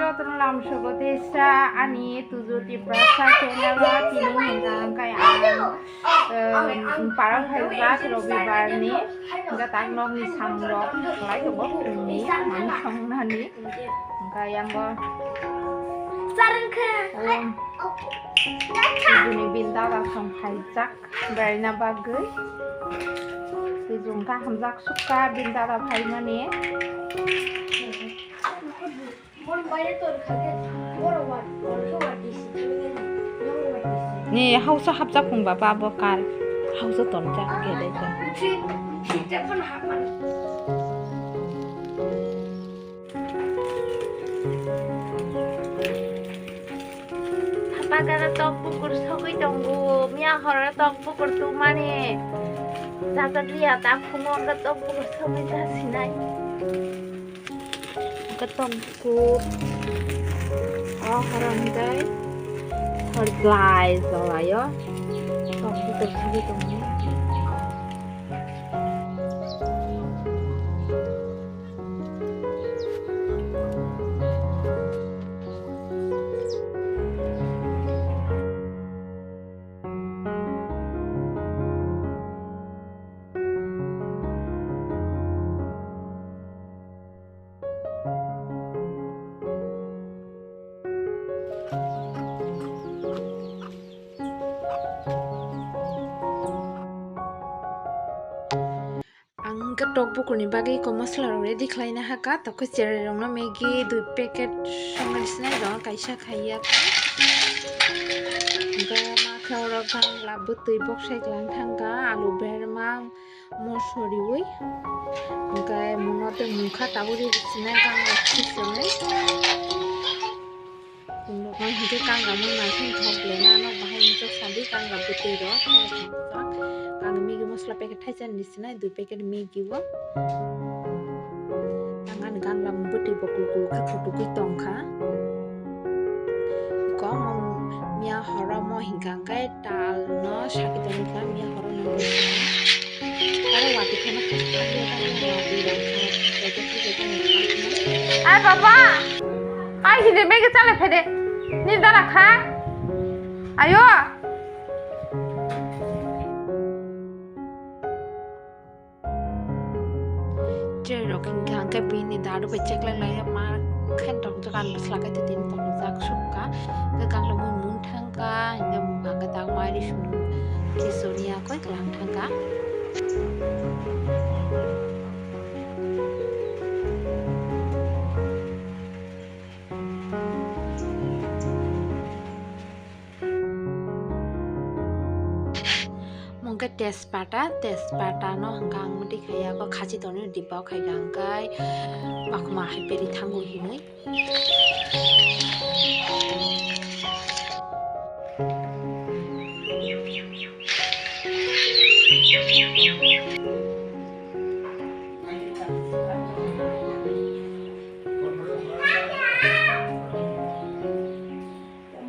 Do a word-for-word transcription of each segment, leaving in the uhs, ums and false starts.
Jotono lamsogo teisa ani Tuju Tiprasa channel o tini hwnka hwnkhe ang, em, parang phaijak Robibar ni hwnkhe tak nokni samrok khlai tongo phungni mani songnani hwnkhe yango. Sarang khe. Em, Tujuni bini dada song phaijak beraina bagwi. Tujung kha hamjak sukha bini dada phaimani. Ni hausa hapjak phung baba abo kar hausa tonjak khe dai khe. Pagara tok bukur sogwi tongo, miya horo tok bukur tumani. Jata liya ta phungo wngkha tok bukur sogwi jasinai. Wngkha tok bukur. O horo hwnkhe hor glai jolaio. Tok bukur sogwi tongo. Ang wngkha tok bukurni bagwi iko masala rok ready khlaina hakha, tokhe cherai rokno Maggi dui packet songwi sinai rok kaisa khaiya kha. Hwnkhe ma khe oro gangla bwtwi boksai kwlang thangkha, alu berma, mosoriwi. Hwnkhe muno tei mungkha tabuk rw sinai gangla khisonwi. Nokno hwnkhe kangramo naising thok lena, nok bahai hwnkhe sadi kangra bwtwi rok, kangra Maggi masala packet thaisa ni sinai dui packet Maggi o. Tangani ganla bwtwi bo kulu kulu khe kutukwi tongkha. Iko omo miya horo mo hwnkha hwnkhe tal no sakhi tongkha miya horo no. Aro watwi kheno khakha watwi rok kha. Ai baba, ai hini mege chale phede. Ni dara kha. Ayo. Cherok hingkha hingke bini daru bai cheklai lai ma khe tongjak ani bwsla khe tini tongjak sukha hingke kanglamwi mung thangkha hingke mung kha hingke tak mai ri sunu khe soniya koi klang thangkha. Mungke tejpata, tejpata no hwnkha ang mwtwi khaiya, kok khachi tonwi diba o khaikha hwnkhe makhuma hai peri thango hinwi.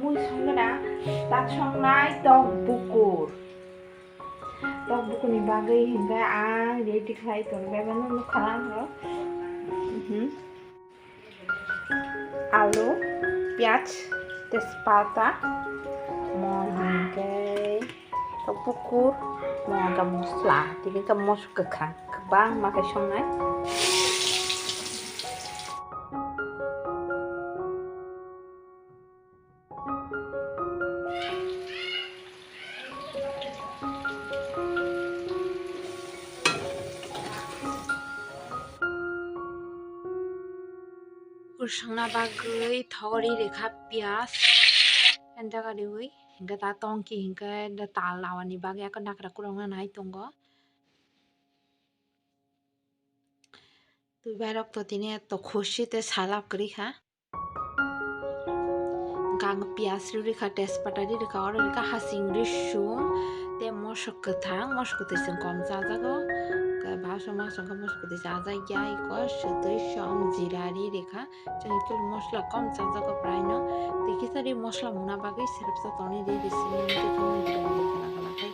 Mui songna tak songnai tok bukur. Tok bukurni bagwi hingkhe ang ready khlai tongo, bebak no nukha lang rw. Mhm. Alu, piyaj, tejpata, mo hingkhe tok bukur, mo hingkhe mosla, tini khe mosok kwkhwrang kwbangma khe songnai. Kwsangna bagwi thogri rikha piyaj, enda gariwi hingkhe ta tongki hingkhe tal awani bagwi eko nakra kwrwngna nai tongo. Twi bairok to tini to khusi tei salak kwrwi kha. Hwnkhe ang piyaj rw rikha, tejpata rw rikha, oro rikha hasing risum tei mosok kwthang, mosok kwthwi chwng kom chajago. Hwnkhe baso masong khe mosok kwthwi chajakya, iko swtwi som jira rw rikha. Chwng khe mosla kom chajago praino. Tei kisa ri mosla mungna bagwi serepsa tonwi ri ri sini tei khe mungkha ri khala khala khe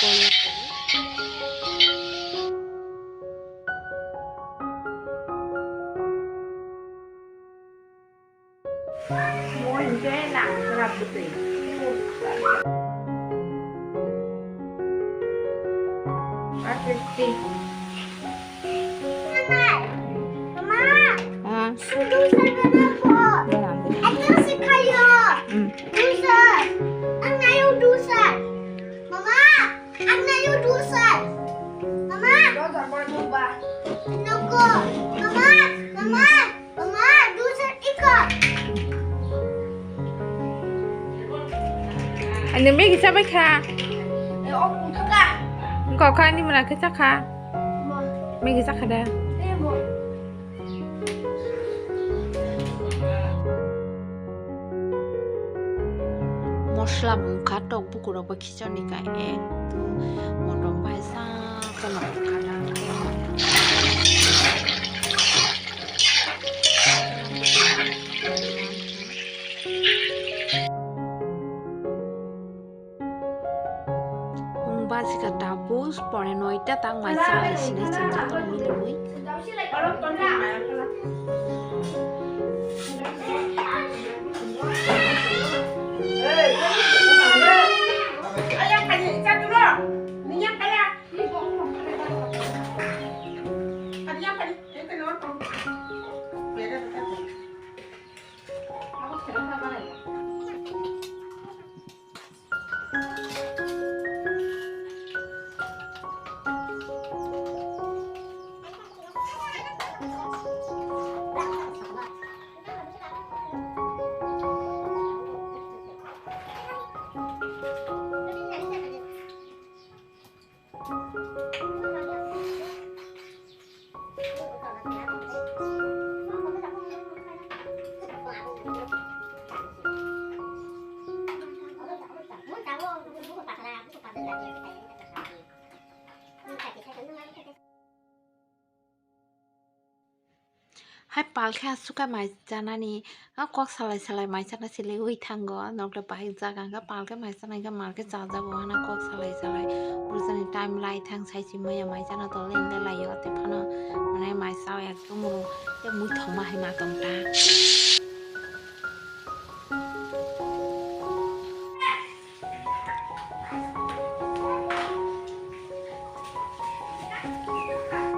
kol ya. Mama, ah, dosa berapa? Berapa? Itu sih kayu. Hmm. Dosa. Ang nayo dosa. Mama, ang nayo dosa. Mama. Noko. Mama, mama. Mama, dosa iko. Ani Maggie chabai kha. E, o kungka ka. Kok kha ani muna khe chakha. Mo. Maggie chakha da. E, mo. Mosla mungkha tok bukurok bai khichoni ka ekdum motom bai sa kono mungkha da. Hung bajika tabuk pore noita tang mai chalai sinai chwng jotono milwi. Hai pal khe aswk khe mai chanani, a kok salai salai mai chana siliwi thango, nokle bahai jaga hwnkhe pal khe mai chana hwnkhe mal khe chajago hana kok salai salai. Purjani time lai thang sai si maya mai chana tole ende lai yo te phano mane mai chao ekdom ro te mui thoma hai ma tong ta.